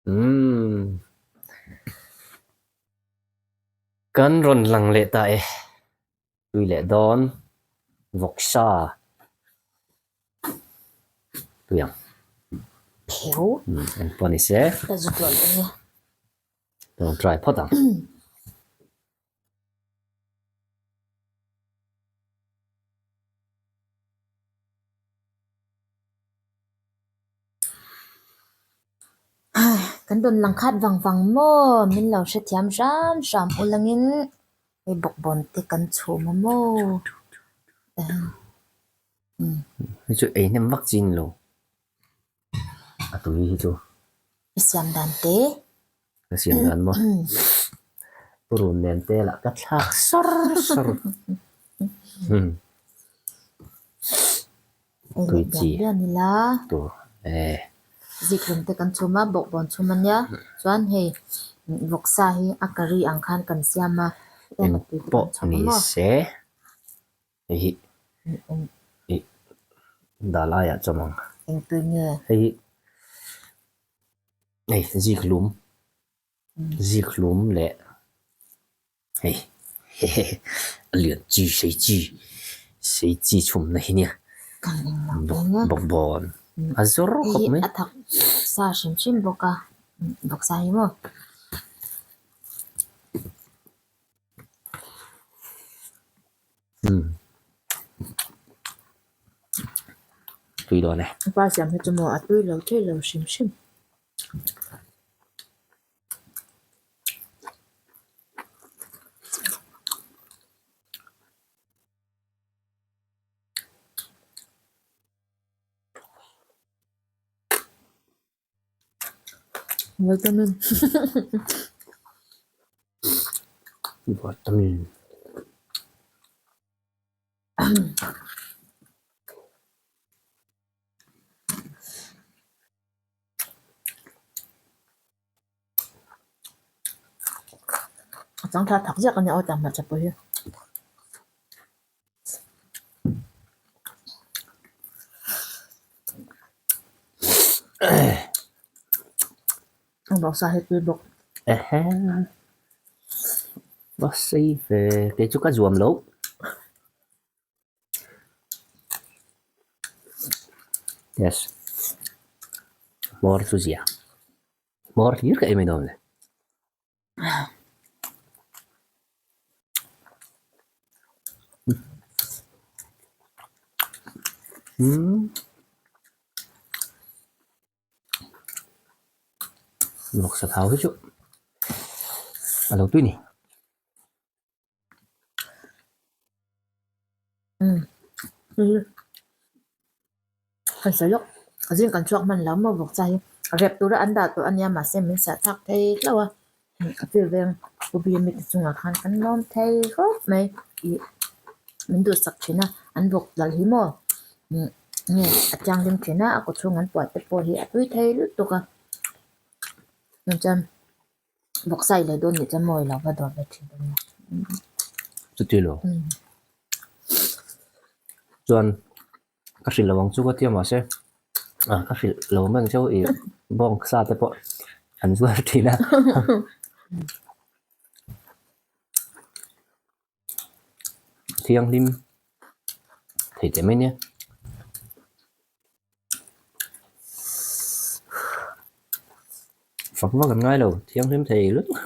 Umm. Kan rawn lang leh ta e. Tui leh dawn. Vawksa. Tui ang. Pheu. Umm engpawh ni se. Ka zu tawh leh nge. Rawn try phawt ang. Kan rawn lang khat vang vang maw? Min lo hrethiam hram hram ulangin hei bawkbawn te kan chhum a maw? Hei chu ei hnem vak chi ni lo. A tui hi chu. I siam dan te. Ka siam dan maw? Purun nen te lah ka thlak sar sar. Tui chi tur e. Zikhlum te kan chhum a, bawkbawn chhum a nia. Chuan hei vawksa hi a curry ang khan kan siam a. Eng pawh ni se hei hi ih dal aiah chawm ang. Eng tui nge? Hei hi hei zikhlum zikhlum leh Hei hehe a lian chi sei chi sei chi chhumna hi nia bawkbawn a zawr khawp mai. A thak sa hrim hrim bawk a bawksa hi maw. Umm tui dawn e. Pa siam hi chu maw a tui lo thei lo hrim hrim. Vitamin Vitamin A chang thla thak ziak a nia aw tiang hmarcha pawh hi. Bawksa hi tui bawk. Ehe va sei ve kei chu ka zuam loh. Yes hmawr chu zia hmawr hlir ka em en awm le. Umm vawksa thau hi chu a lo tui ni. Kan sawi lawk a zing kan chhuak hman lo maw vawk chai hi rep tura an dah tawh a nia mahse min sah thlak thei hlauh a a fir veng pu bi mi te chungah khan kan lawm thei khawp mai ih min duhsak thin a an vawk lal hi maw nge a thianghlim thin a a kawchhung an puah te pawh hi a tui thei lutuk a chuan. Bawksa i lei dawn nih chuan mawi lo va dawr ve thin dawn nia. Chuti lo. Chuan ka hrilh lo ang chu ka tia mahse ah ka hrilh lo mai ang cheu ih bawngsa te pawh an zuar thin a. Thianghlim thei teh mai nia. Fak vak an ngai lo thianghlim thei lutuk.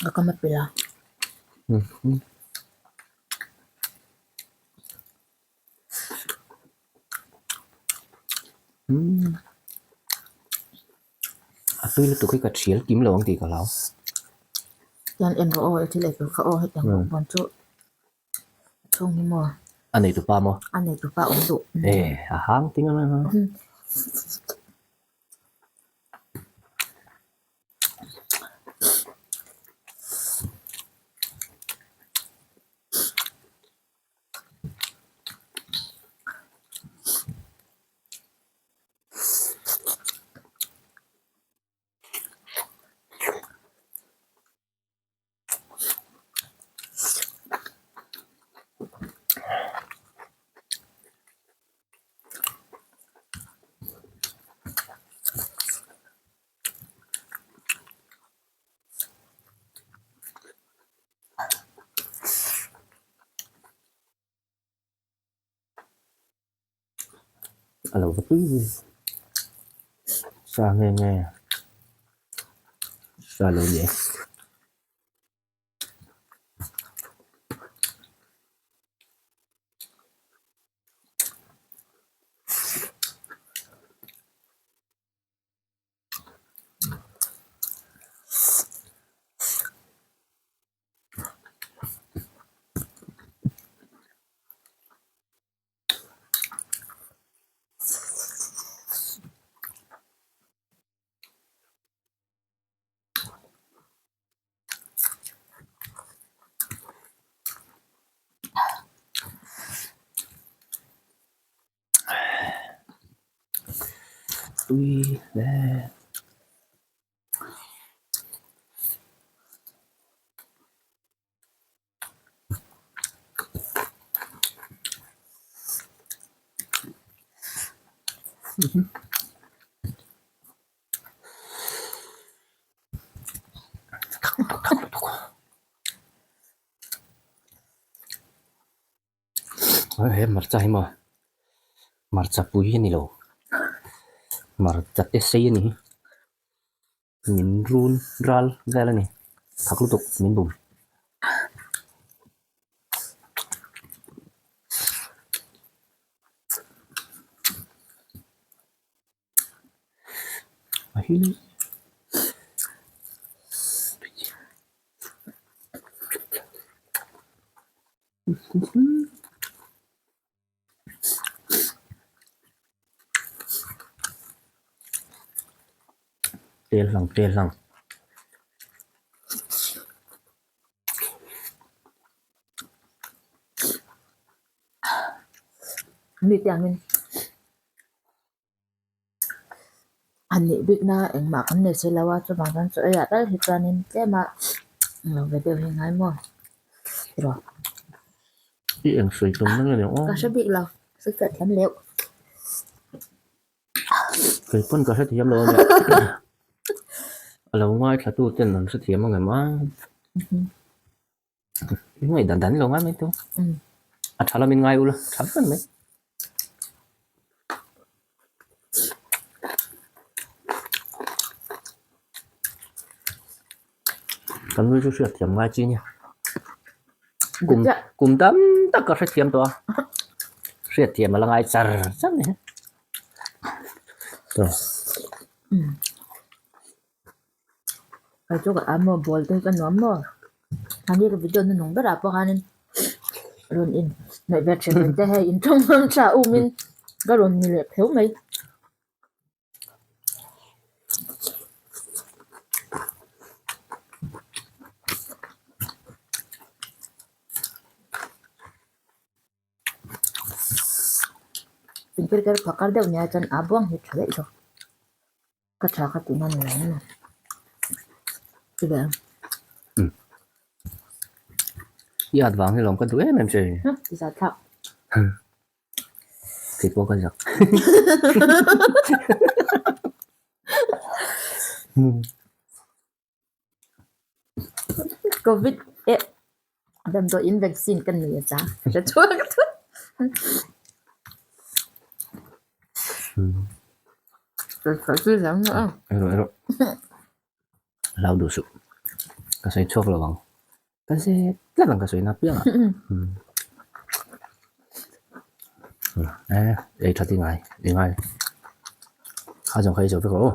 Ka kam a pilh a. A tui lutuk hi ka thial kim lo ang tih ka hlau. Chuan en rawh aw i thil ei tur kha aw hetiang bawk bawn chu a chhung hi maw. A nei tupa maw? A nei tupa awm duh. E a hang ting a. A lo va tui sa nge nge sa lo ni e. Tui hle. He hmarcha hi maw hmarcha pui hi a ni lo hmarcha te sei a ni hi min run ral vel a ni thak lutuk min bum. Tel hlang tel hlang. Mi te angin Han nih bikna engmah kan nei si lo a, chuvang chuan chaw ei ah tal hi chuanin tlem a englo ve deuh hi ngai maw tiraw. I eng sawi tum na nge ni aw. Ka hre bik lo, sawi fiah thiam leuh. Kei pawn ka hre thiam lo ania. A lo ngaithla tu ten an hre thiam ang em a. I ngaih dan dan i lo ngai mai tawh. A tha lamin ngai ula, tha vek mai. Kan nui chu hriat thiam ngai chi nia. Kum kum tam tak ka hrethiam tawh a, hriat thiam a la ngai char char ni. Kei chu ka am maw ball te hi ka nuam maw mahni ka video na nung berah pawh khanin rawn in hnaih ve thin te hei in thawng hmang tha um in ka rawn ni leh pheuh mai. Inpui kar phakar deuh nia chuan a buang hi tha daih zawk. Ka tha kha tih nan lo maw? Ti ve ang. I at vang hi lawm ka duh em em che. Ti zat thlak. Kei pawh ka zak. Covid eh damdawiin vaccine ka nei a cha ka hre chhuak thut. Erawh erawh hlau duh suh ka sawi chhuak lo ang ka zet tlat ang ka sawi na piang ah eh ei that i ngai i ngai kha zawng kha i zo vek rawh aw.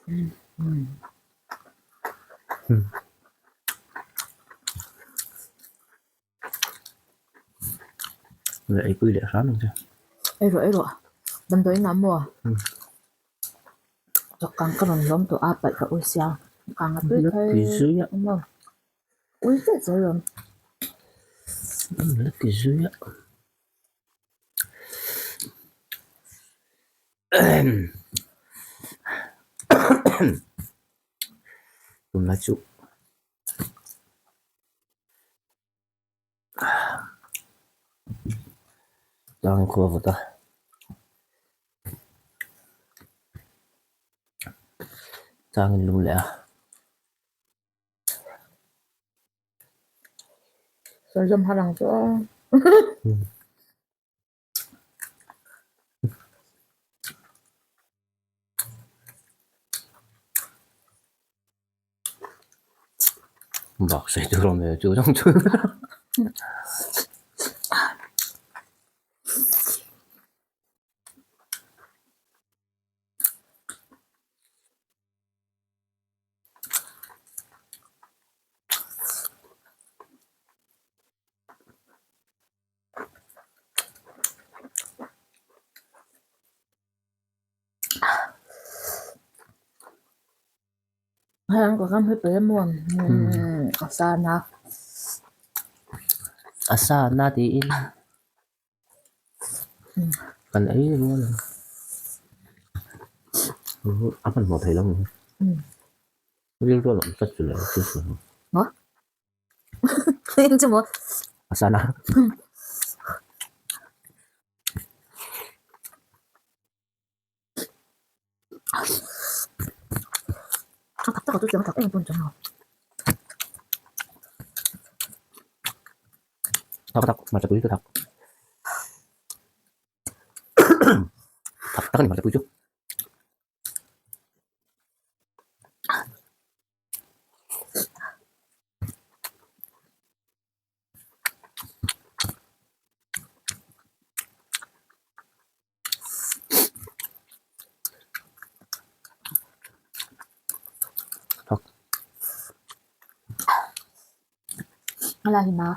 Leh eipui leh hram ang che. Ei rawh ei rawh. Damdawiin ah maw? Chawkang ka rawn lawm tawh a palh ka ui sia. Kang a tui thei maw? Ui zet zel lawm. La ti zui a. Tunlai chu tlang khua vawt a. Tlang in lum leh a. Sawi zawm har ang chu aw. Bak sawi tur awm ve chu zawng chu. Heng ka ram hi pe maw a san a. A san a tiin kan ei rual ang. A hmanhmawh thei lo ang. Rilru a lawm tlat chu le thil sawi ho. Maw? Eng chu maw? A san a. A tak tak a chu chiang tak em pawn chuang lo. Tak tak hmarcha pui chu tak. Tak tak a ni hmarcha pui chu. A la hi ma.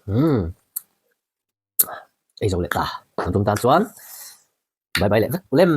Umm ei zo leh ta kan tum tan chuan bye bye leh vek lem.